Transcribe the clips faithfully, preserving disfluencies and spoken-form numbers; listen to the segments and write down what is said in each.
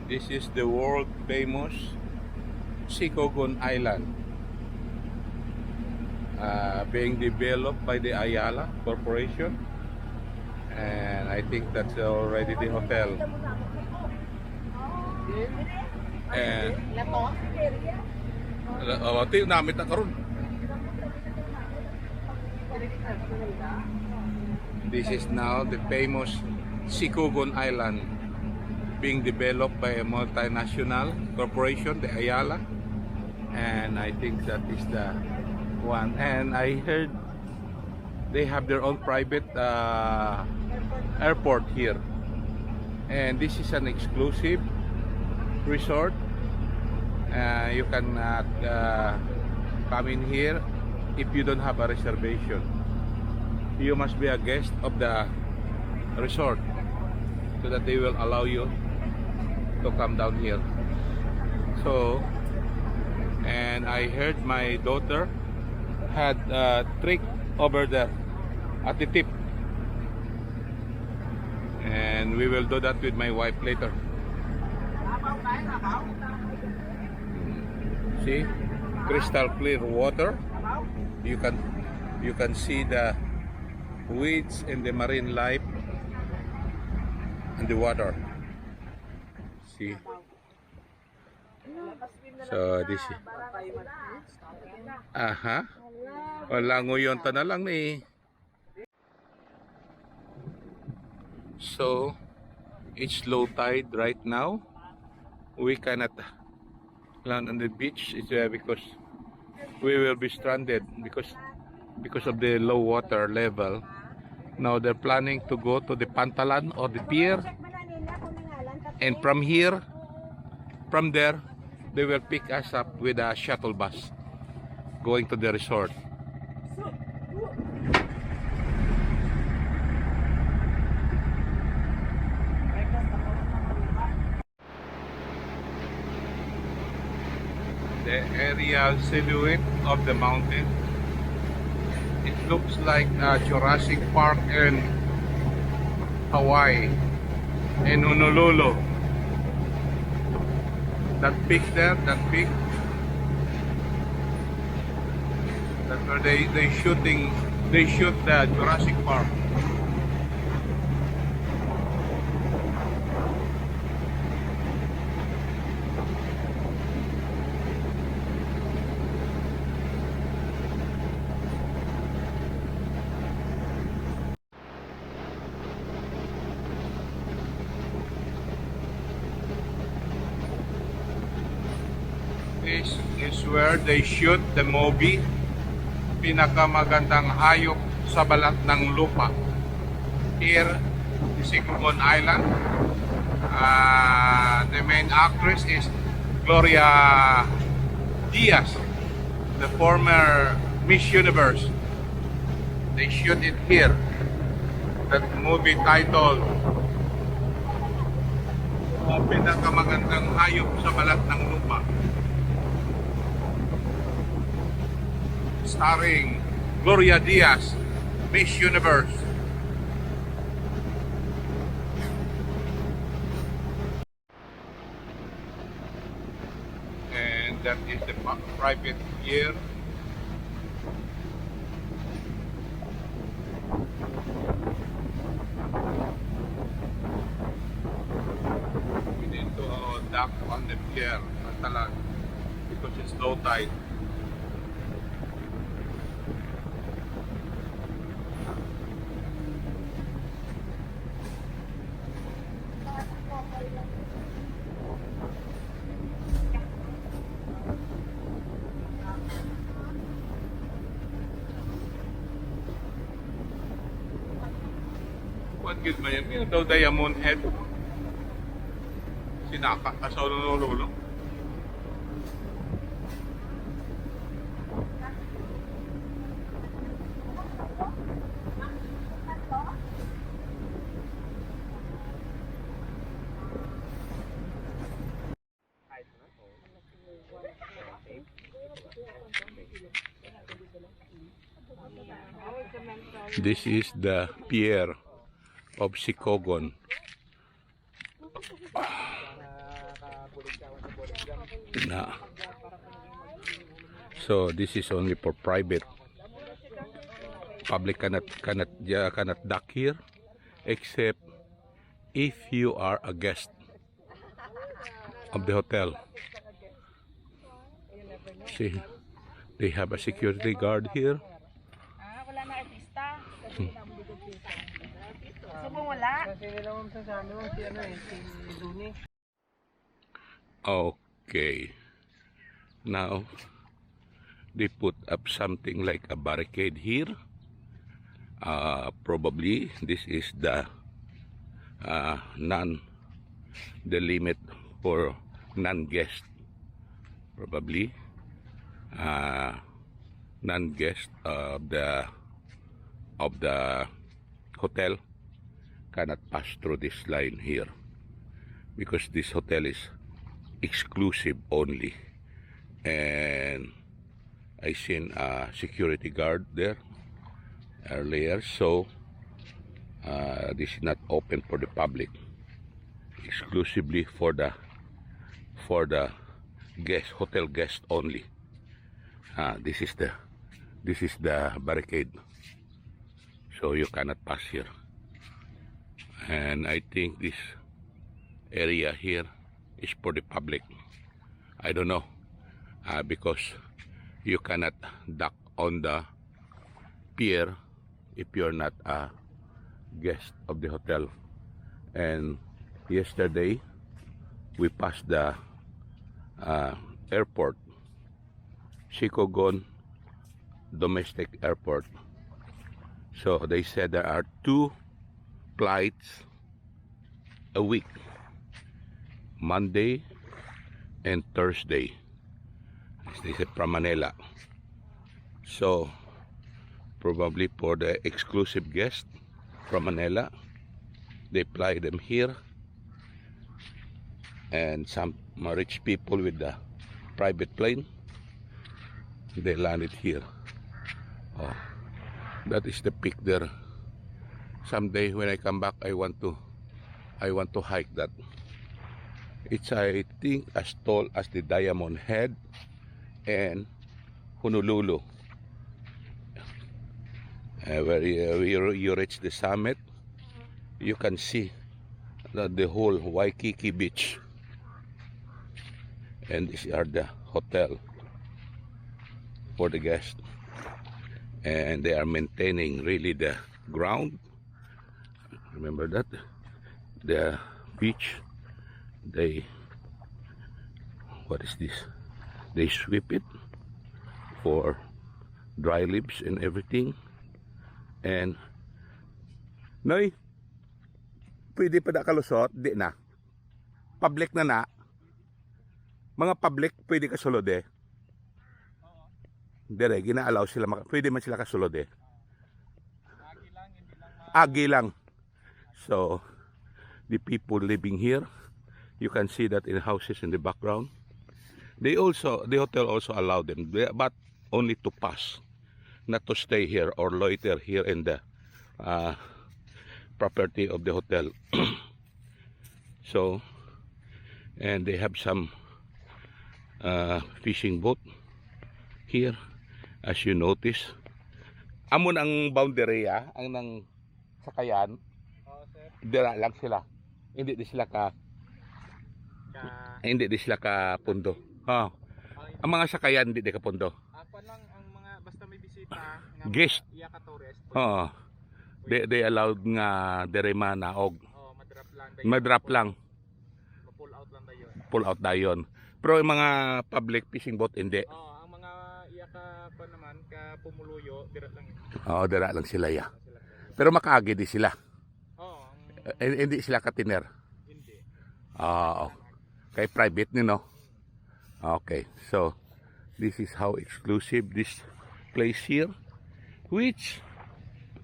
This is the world famous Sicogon Island, uh, being developed by the Ayala Corporation. And I think that's already the hotel. And, oh, ito yung namit na karon. This is now the famous Sicogon Island being developed by a multinational corporation, the Ayala. And I think that is the one. And I heard they have their own private uh, airport here. And this is an exclusive resort. Uh, you cannot uh, come in here if you don't have a reservation. You must be a guest of the resort so that they will allow you to come down here. So, and I heard my daughter had a trick over there at the tip. And we will do that with my wife later. See? Crystal clear water. You can you can see the weeds and the marine life and the water. See? So this is, aha. Wala, nguyon ta na lang ni. So, it's low tide right now. We cannot land on the beach. It's uh, because we will be stranded because because of the low water level. Now they're planning to go to the pantalan or the pier, and from here, from there, they will pick us up with a shuttle bus going to the resort. The aerial silhouette of the mountain. It looks like uh, Jurassic Park in Hawaii, in Honolulu. That peak there, that peak. That's where they, they shooting, they shoot the Jurassic Park. This is where they shoot the movie, Pinakamagandang Hayop sa Balat ng Lupa. Here, in Sicogon Island, uh, the main actress is Gloria Diaz, the former Miss Universe. They shoot it here. That movie titled Ang Pinakamagandang Hayop sa Balat ng Lupa. Starring Gloria Diaz, Miss Universe. And that is the pa- private pier. We need to uh, dock on the pier, Pantalan, because it's low tide. Kuwan gid ba yan? Yan daw Diamond Head. Sinaka ka sa ulo-ulo. This is the pier of Sicogon. Na. So this is only for private. Public cannot, cannot, yeah, cannot dock here except if you are a guest of the hotel. See, they have a security guard here. Ah, wala na artista. Kasi na mo dito. Subong wala. Kasi nila ma'am sa ano, si ano eh, si Duni. Okay. Now, they put up something like a barricade here. Uh, probably this is the uh, non the limit for non-guest. Probably uh, non-guest of the of the hotel cannot pass through this line here because this hotel is exclusive only. And I seen a security guard there earlier, so uh, this is not open for the public, exclusively for the for the guest, hotel guest only. Ah, this is the this is the barricade, so you cannot pass here. And I think this area here is for the public. I don't know, uh, because you cannot dock on the pier if you're not a guest of the hotel. And yesterday, we passed the uh, airport, Sicogon Domestic Airport. So they said there are two flights a week, Monday and Thursday. They said from Manila. So probably for the exclusive guest from Manila, they fly them here. And some mga rich people with the private plane, they landed here. Oh, that is the peak there. Someday when I come back, I want to I want to hike that. It's, I think, as tall as the Diamond Head and Honolulu. Uh, where you, you, you reach the summit, you can see the, the whole Waikiki Beach. And these are the hotel for the guests. And they are maintaining really the ground. Remember that? The beach, they, what is this? They sweep it for dry leaves and everything. And, Noy, pwede pa da kalusot? Di na. Public na na. Mga public, pwede kasulod eh. Dire, gina-allow sila, maka- pwede man sila kasulod eh. Agi lang. So, the people living here, you can see that in houses in the background. They also, the hotel also allowed them, they- but only to pass, not to stay here or loiter here in the uh, property of the hotel. So, and they have some uh, fishing boat here, as you notice. Amon ang boundary, ah, ang nang sakayan. Oo, sir. Dira lang sila. Hindi di sila ka Ka, hindi di sila ka pundo. Ha. oh, Ang mga sakayan hindi di ka pundo. Ako lang ang mga basta may bisita nga Guest. Mga iya ka tourist. Oo. They, they allowed nga diri man naog. Oh, madrap lang. Madrap lang. Ma-pull out lang dayon. Pull out dayon. Pero yung mga public fishing boat, hindi. Oh, ang mga iya ka pa naman ka pumuluyo, dira lang. Oo, dira lang sila ya. Sila. Pero makaagi di sila. Oh, ang Eh, hindi sila katiner. Hindi. Oo. Kay private ni, no? Okay. So, this is how exclusive this place here, which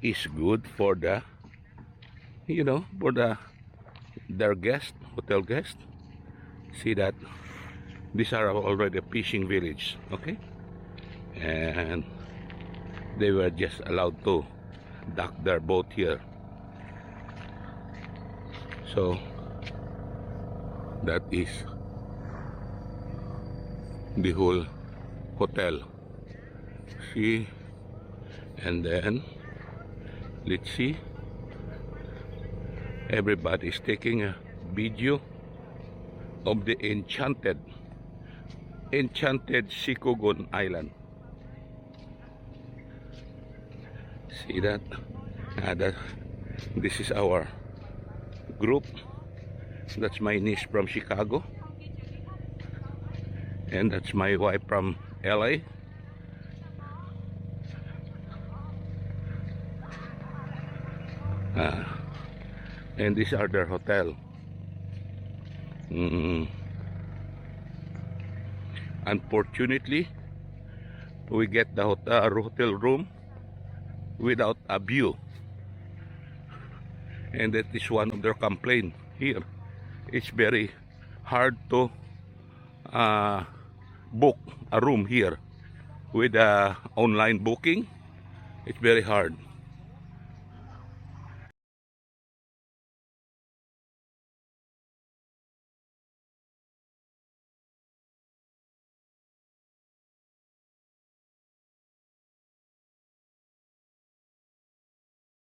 is good for the, you know, for the their guest, hotel guest. See that these are already a fishing village, okay? And they were just allowed to dock their boat here. So that is the whole hotel. See? And then, let's see. Everybody is taking a video of the enchanted, enchanted Sicogon Island. See that? Ah, that this is our group. That's my niece from Chicago. And that's my wife from L A. Ah, and these are their hotel. Mm. Unfortunately, we get the hot- uh, hotel room without a view. And that is one of their complaint here. It's very hard to uh, book a room here with uh, online booking. It's very hard.